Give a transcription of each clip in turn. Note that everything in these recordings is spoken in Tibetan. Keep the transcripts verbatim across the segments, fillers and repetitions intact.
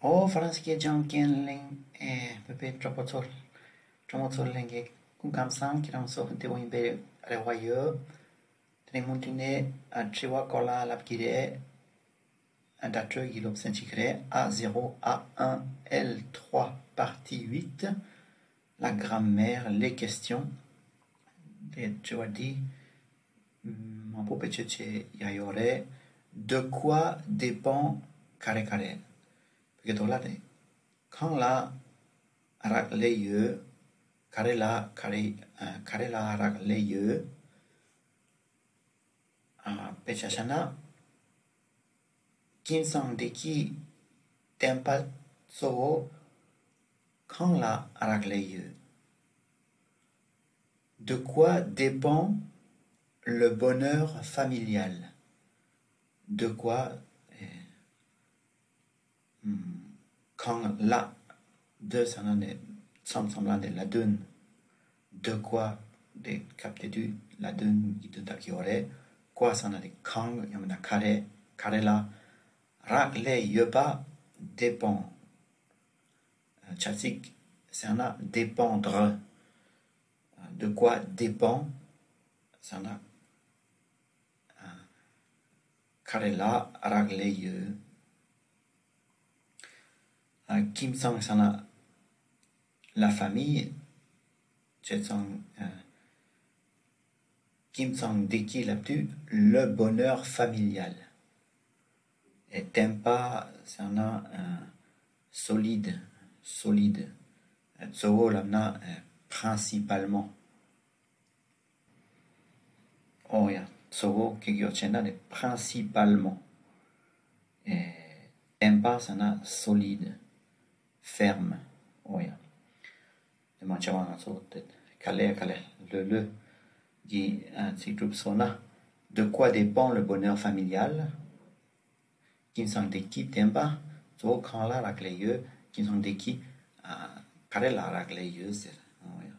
ཨོ། ཧྥ་རན་སི་སྐད་སྦྱང་མཁན་གླེང་ཨེ་བོད་པའི་གྲོགས་པོ་ཚོ། གྲོགས་མོ་ཚོ་ལྷན་རྒྱས་སྐུ་ཁམས་བཟང་། ཁྱེད་རང་ཚོ་བདེ་པོ་ཡིན་པའི་རེ་བ་ཡོད། དེ་རིང་མུ་མཐུད་ནས་ཨ་དྲི་བ་སྐོར་ལ་ལབ་ཀྱི་རེད། ཨ་བརྡ་སྤྲོད་ཀྱི་སློབ་ཚན་ཅིག་རེད། A zéro, A un, L trois, partie huit. La grammaire, les questions. དེ་དྲི་བ་འདི་མང་པོ་བེད་སྤྱོད་བྱེད་ཡ་ཡོད་རེད། De quoi dépend ག་རེ་ག་རེ། བོད་སྐད་ཐོག་ལ་དེ་གང་ལ་རག་ལས་ཡོད། ག་རེ་ལ་ག་རེ་ཨ་ག་རེ་ལ་རག་ལས་ཡོད། ཨ་དཔེ་ཆ་བཞག་ན། ཀིམ་སང་བདེ་སྐྱིད་བསྟན་པ་གཙོ་བོ་གང་ལ་རག་ལས་ཡོད། De quoi dépend le bonheur familial? De quoi, euh, ཨམ། གང་ལ། de ཟེར་ན་ནི་མཚམས་མཚམས་ལ་ནི་ལ་དོན། de quoi དེ་སྐབས་དེ་དུས་ལ་དོན་གྱི་དོན་དག་ཡོད་རེད། quoi ཟེར་ན་ནི་གང་ཡང་མིན་ན་ག་རེ། ག་རེ་ལ་རག་ལས་ཡོད་པ། dépend བྱ་ཚིག་ཟེར་ན་dépendre། de quoi dépend ཟེར་ན། ཨ། ག་རེ་ལ་རག་ལས་ཡོད། ཨ། ཀིམ་སང་ཟེར་ན་la famille། བྱས་ཙང་། ཨ། ཀིམ་སང་བདེ་སྐྱིད་ལབ་དུས་le bonheur familial། ཨེ། བསྟན་པ་ཟེར་ན། ཨ། solide, solide། ཨ། གཙོ་བོ་ལབ་ན། ཨ། principalement། ཨོ་ཡ། གཙོ་བོ་སྐད་ཡོད་བྱས་ན་ནི་principalement། ཨེ། བརྟན་པ་ཟེར་ན་solide, ferme། ཨོ་ཡ། དེ་མ་བྱས་པ་ང་ཚོ་དེ་ག་ལེ་ག་ལེ་ལོས་ལོས་ཀྱི་ཨ་ཚིག་གྲུབ་སོང་ན། De quoi dépend le bonheur familial? ཀིམ་སང་བདེ་སྐྱིད་བསྟན་པ་གཙོ་བོ་གང་ལ་རག་ལས་ཡོད། ཀིམ་སང་བདེ་སྐྱིད་ཨ་ག་རེ་ལ་རག་ལས་ཡོད་ཟེར། ཨོ་ཡ།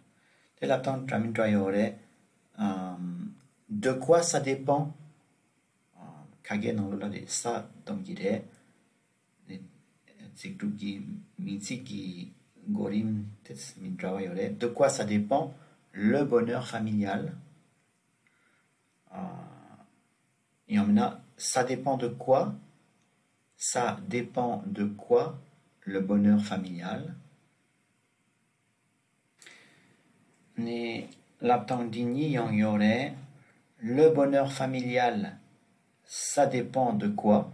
དེ་ལབ་སྟངས་འདྲ་མི་འདྲ་ཡོད་རེད། ཨམ། De quoi ça dépend? ཨ། ཁ་སྐད་ནང་ལོགས་ལ་དེ་ས་སྡོམ་གྱི་རེད། དེ་ཚིག་གྲུབ་ཀྱི་མིང་ཚིག་གི་གོ་རིམ་དེ་མི་འདྲ་བ་ཡོད་རེད། De quoi ça dépend le bonheur familial? ཨ། ཡང་མིན་ན། Ça dépend de quoi? Ça dépend de quoi le bonheur familial? ནི་ལབ་སྟངས་འདི་གཉིས་ཡང་ཡོད་རེད། Le bonheur familial, ça dépend de quoi?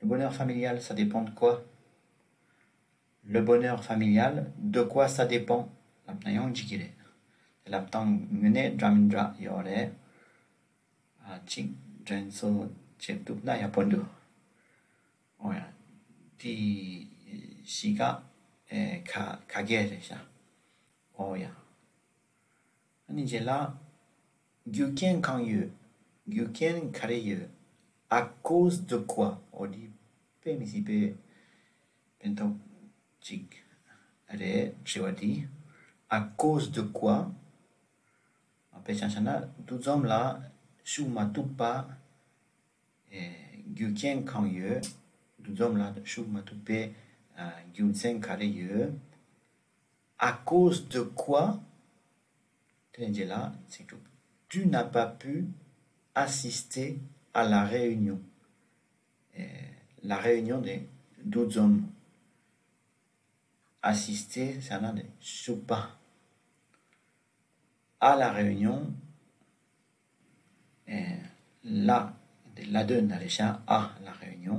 Le bonheur familial, ça dépend de quoi? Le bonheur familial, de quoi ça dépend? ལབ་ན་ཡང་འགྲིག་གི་རེད། དེ་ལབ་སྟངས་དངོས་གནས་འདྲ་མི་འདྲ་ཡོད་རེད། ཨ། གཅིག་དྲན་གསོ་བྱེད་ཐུབ་ན་ཡག་པོ་འདུག་ཨོ་ཡ། དེ་གཞིས་ཀ་ཨེ་ཁ་ཁ་གེ་རེད་ཤག་ཨོ་ཡ། ཨ་ནི་རྗེས་ལ་རྒྱུ་རྐྱེན་གང་ཡོད། རྒྱུ་རྐྱེན་ག་རེ་ཡོད། À cause de quoi? ཨོ་དེ་དཔེ་མི་སྲིད་པའི་ཕན་ཐོགས་གཅིག་རེད་དྲི་བ་འདི། À cause de quoi? དཔེ་ཆ་བཞག་ན་འདུ་འཛོམས་ལ་ཞུགས་མ་ཐུབ་པ། ཨེ། རྒྱུ་རྐྱེན་གང་ཡོད། འདུ་འཛོམས་ལ་ཞུགས་མ་ཐུབ་པའི་ཨ་རྒྱུ་མཚན་ག་རེ་ཡོད། À cause de quoi? དེ་རྗེས་ལ་ཚིག་གྲུབ། Tu n'as pas pu assister à la réunion. ཨེ། La réunion དེ་འདུ་འཛོམས། Assister ཟེར་ན་ནི་ཞུགས་པ། À la réunion. ཨེ། la དེ་ལ་དོན་ན་རེད་ཤག À la réunion.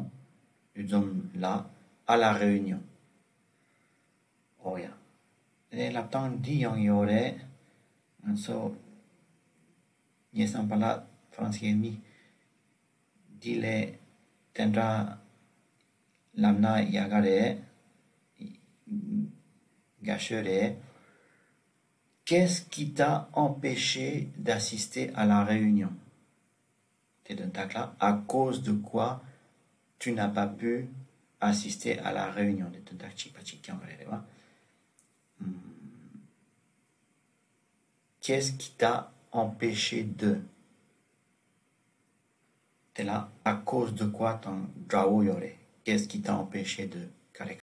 འདུ་འཛོམས་ལ། À la réunion. ཨོ་ཡ། དེ་ནས་ལབ་སྟངས་འདི་ཡང་ཡོད་རེད། ང་ཚོ་ངའི་བསམ་པ་ལ་ཧྥ་རན་སིའི་མི་འདི་ལས་དེ་འདྲ་ལབ་ན་ཡག་ག་རེད། དགའ་ཤོས་རེད། Qu'est-ce qui t'a empêché d'assister à la réunion? དེ་དོན་དག་ལ། À cause de quoi tu n'as pas pu assister à la réunion? དེ་དོན་དག་གཅིག་པ་གཅིག་རྐྱང་རེད་རེད་བ། ཨམ། Qu'est-ce qui t'a empêché de? དེ་ལ་à cause de quoi དང་འདྲ་བོ་ཡོད་རེད། qu'est-ce qui t'a empêché de correcter?